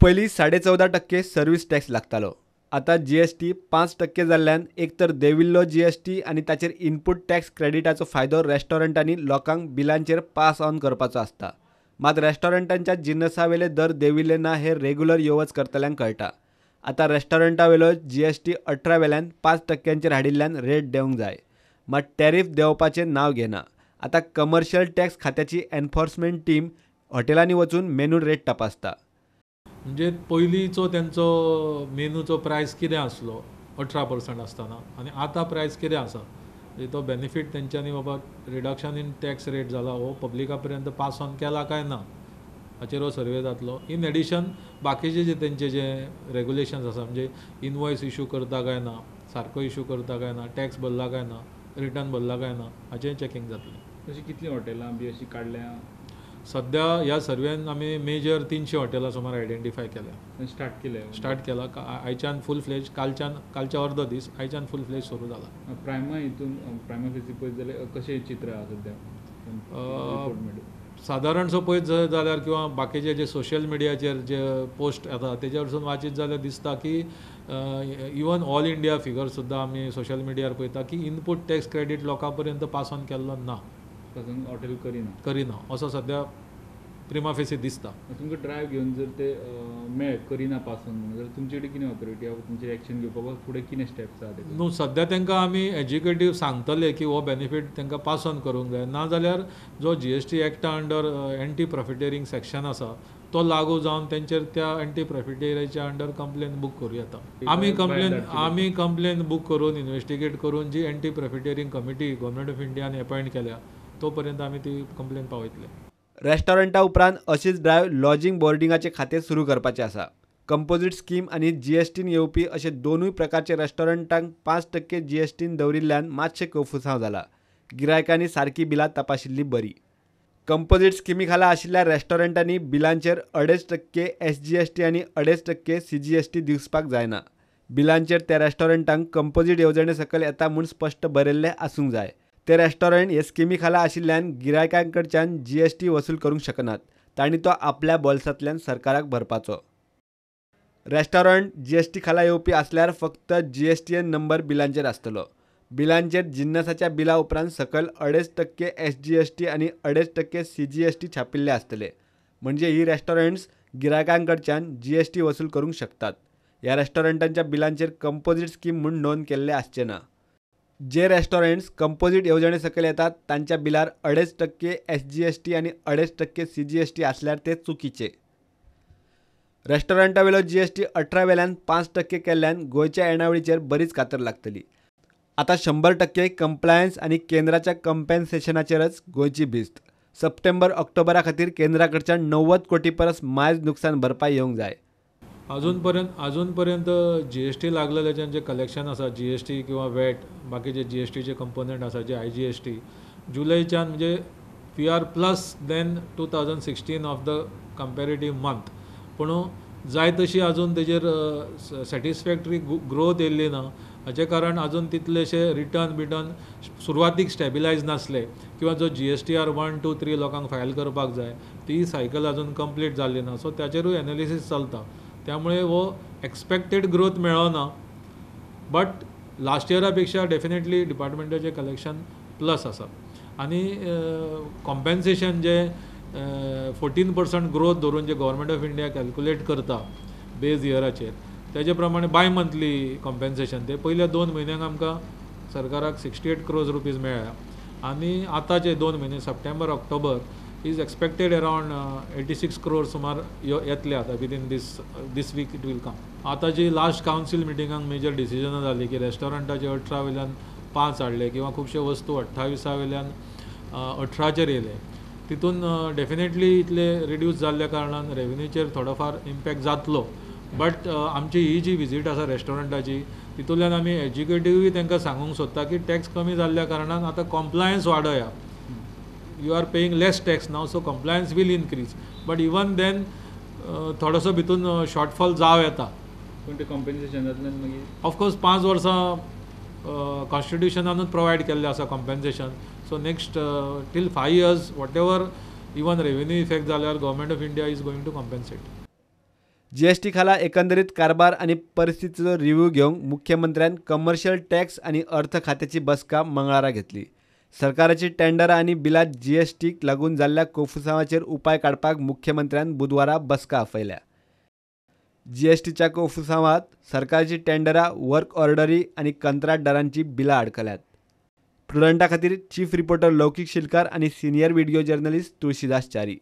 पयलीं 14.5% service tax लागतालो. आतां जीएसटी 5% जाल्ल्यान एक तर देंविल्लो जीएसटी आनी ताचेर इनपूट टॅक्स क्रेडिटाचो फायदो रेस्टॉरंटांनी लोकांक बिलांचेर पास ऑन करपाचो आसता. मात रेस्टॉरंटांच्या जिनसावेले दर देंविल्ले ना हे रेगुलर यो वच करतल्यांक कळटा. आतां रेस्टॉरंटावेलो जीएसटी 18 वेल्यान 5% हाडिल्ल्यान रेट देंवंक जाय, मात टॅरीफ देंवपाचें नांव घेना. आतां कमर्शियल टॅक्स खात्याची एनफोर्समेंट टीम हॉटेलांनी वचून मेनू रेट तपासता. म्हणजे पयलींचो तेंचो मेनूचो प्रायस कितें आसलो 18% आसतना आनी आतां प्रायस कितें आसा, म्हणजे तो बेनिफीट तेंच्यांनी बाबा रिडक्शन इन टॅक्स रेट जाला हो पब्लिका पर्यंत पास ऑन केला काय ना हाचेर हो सर्वे जातलो. इन एडिशन बाकीचे जे तेंचे जे रेगुलेशन्स आसा, म्हणजे इनवॉयस इशू करता काय ना, सारको इशू करता काय ना, टॅक्स भरला काय ना, रिटर्न भरला काय ना, हाचें चॅकिंग जातलें. अशी कितलीं हॉटेलां बी अशी काडल्या सद्या ह्या सर्वेन? आमी मेजर 300 हॉटेलां सुमार आयडेंटिफाय केल्या. स्टार्ट केला आयच्यान फूल फ्लेज, कालच्या अर्दो दीस, आयच्यान फूल फ्लेज सुरू जाला. प्रायमा हितून प्रायमा फेसी पळयत जाल्यार कशें चित्र आसा सद्या? सादारणसो पळयत जाल्यार किंवा बाकीचे जे सोशल मिडियाचेर जे पोस्ट येता तेज्या वरसून वाचीत जाल्यार दिसता की इवन ऑल इंडिया फिगर सुद्दां आमी सोशल मिडियार पळयता की इनपूट टॅक्स क्रेडीट लोकां पर्यंत पास ऑन केल्लो ना, हॉटेल करिना असो सद्या प्रिमा फेसी दिसता. तुमकां ड्रायव्ह घेवन जर ते मेळ करिना पास ऑन म्हणून जाल्यार तुमचे कडेन कितें ऑथॉरिटी आसा, तुमचे एक्शन घेवपाक फुडें कितें स्टेप्स आसा? न्हू, सद्या तांकां आमी एज्युकेटीव सांगतले की हो बेनिफीट तांकां पास ऑन करूंक जाय, ना जाल्यार जो जीएसटी एक्टा अंडर एंटी प्रॉफिटियरींग सेक्शन आसा तो लागू जावन तेंचेर त्या एंटी प्रॉफिटियराच्या अंडर कंप्लेन बूक करूं येता. आमी कंप्लेन बूक करून इन्वेस्टिगेट करून जी anti profiteering committee government of इंडियान अपॉयंट केल्या तो पर्यंत आमी ती कंप्लेन पावयतले. रेस्टॉरंटा उपरांत अशीच ड्रायव्ह लॉजिंग बोर्डिंगाचे खातें सुरू करपाचें आसा. कंपोजीट स्कीम आनी जीएसटीन येवपी अशे दोनूय प्रकारचे रेस्टॉरंटांक 5% जीएसटीन दवरिल्ल्यान मातशें कोफुसांव जाला. गिरायकांनी सारकी बिलां तपाशिल्ली बरी. कंपोजीट स्किमी खाला आशिल्ल्या रेस्टॉरंटांनी बिलांचेर 2.5% एसजीएसटी आनी 2.5% सीजीएसटी दिसपाक जायना. बिलांचेर त्या रेस्टॉरंटांक कंपोजीट येवजणे सकयल येता म्हूण स्पश्ट बरयल्लें आसूंक जाय. ते रेस्टॉरंट हे स्किमी खाला आशिल्ल्यान गिरायकांकडच्यान जीएसटी वसूल करूंक शकनात, तांणी तो आपल्या बोल्सांतल्यान सरकाराक भरपाचो. रेस्टॉरंट जीएसटी खाला येवपी आसल्यार फक्त जीएसटीएन नंबर बिलांचेर आसतलो. बिलांचेर जिन्नसाच्या बिला उपरांत सकयल 2.5% एसजीएसटी आनी 2.5% सीजीएसटी छापिल्ले आसतले. म्हणजे ही रेस्टॉरंट्स गिरायकांकडच्यान जीएसटी वसूल करूंक शकतात. ह्या रेस्टॉरंटांच्या बिलांचेर कंपोजीट स्कीम म्हूण नोंद केल्ले आसचे ना. जे रेस्टॉरंट्स कंपोजीट येवजणे सकयल येतात तांच्या बिलार 2.5% एसजीएसटी आनी 2.5% सीजीएसटी आसल्यार ते चुकीचे. रेस्टॉरंटावेलो जीएसटी 18 वेल्यान 5% केल्ल्यान गोंयच्या येणावळीचेर बरीच कातर लागतली. आतां 100% कंप्लायन्स आनी केंद्राच्या कंपेन्सेशनाचेरच गोंयची भिस्त. सप्टेंबर ऑक्टोबरा खातीर केंद्रा कडच्यान 90 कोटी परस मायज नुकसान भरपाय येवंक जाय. अजून पर्यंत जीएसटी लागलेल्याच्यान जे कलेक्शन आसा, जीएसटी किंवा वॅट बाकीचे जीएसटीचे कंपोनंट आसा जे आयजीएसटी जुलयच्यान म्हणजे we are plus than 2016 of the comparative month, पूण जाय तशी अजून तेजेर सॅटिस्फॅक्टरी ग्रोथ येयल्ली ना. हाचें कारण अजून तितलेशे रिटर्न बिटर्न सुरवातीक स्टेबिलायज नासले किंवा जो जीएसटीआर 1, 2, 3 लोकांक फायल करपाक जाय ती सायकल अजून कंप्लीट जाल्ली ना. सो ताचेरूय एनालिसीस चलता, त्यामुळे हो एक्सपेक्टेड ग्रोथ मेळना, बट लास्ट इयरा पेक्षा डेफिनेटली डिपार्टमेंटाचें कलेक्शन प्लस आसा. आनी कॉम्पेन्सेशन जे 14% ग्रोथ धरून जे गव्हर्मेंट ऑफ इंडिया कॅल्क्युलेट करता बेज इयराचेर तेजे प्रमाणे बाय मंथली कॉम्पेन्सेशन ते पयल्या 2 म्हयन्यांक आमकां सरकाराक 68 क्रोर्स रुपीज मेळ्ळ्या आनी आतांचे 2 म्हयने September October is expected around 86 crore सुमार येतले आतां within this week it will come. आतां जी लास्ट कावन्सील मिटिंगांक मेजर डिसिजनां जालीं की रेस्टॉरंटाचे 18 वयल्यान 5 हाडले किंवा खुबशे वस्तू 28 वयल्यान 18चेर येयले, तितून डेफिनेटली इतले रिड्यूस जाल्ल्या कारणान रेवेन्यूचेर थोडो फार इम्पॅक्ट जातलो. बट आमची ही जी विजीट आसा रेस्टॉरंटाची तितूंतल्यान आमी एज्युकेटिव्हूय तांकां सांगूंक सोदता की टॅक्स कमी जाल्ल्या कारणान आतां compliance Wadiyar. You are paying less tax now, so compliance will increase. But even then, थोडोसो भितून शॉर्टफॉल जावं येता. पूण ते कॉम्पेन्सेशनांतल्यान मागीर ऑफकोर्स 5 वर्सां कॉन्स्टिट्युशनानूच प्रोवायड केल्लें आसा compensation. So next till 5 years whatever even revenue effect जाल्यार government of India is going to compensate. GST खाला एकंदरीत कारभार आनी परिस्थितीचो रिव्ह्यू घेवंक मुख्यमंत्र्यान कमर्शियल टॅक्स आनी अर्थ खात्याची बसका मंगळारा घेतली. सरकाराची टेंडरां आनी बिलां जीएसटीक लागून जाल्ल्या कोफुसांवाचेर उपाय काडपाक मुख्यमंत्र्यान बुधवारा बसका आपयल्या. जीएसटीच्या कोफुसांवांत सरकारची टेंडरां, वर्क ऑर्डरी आनी कंत्राटदारांची बिलां आडकल्यात. प्रुडंटा खातीर चीफ रिपोर्टर लौकीक शिलकार आनी senior video journalist Tulsidas Chari.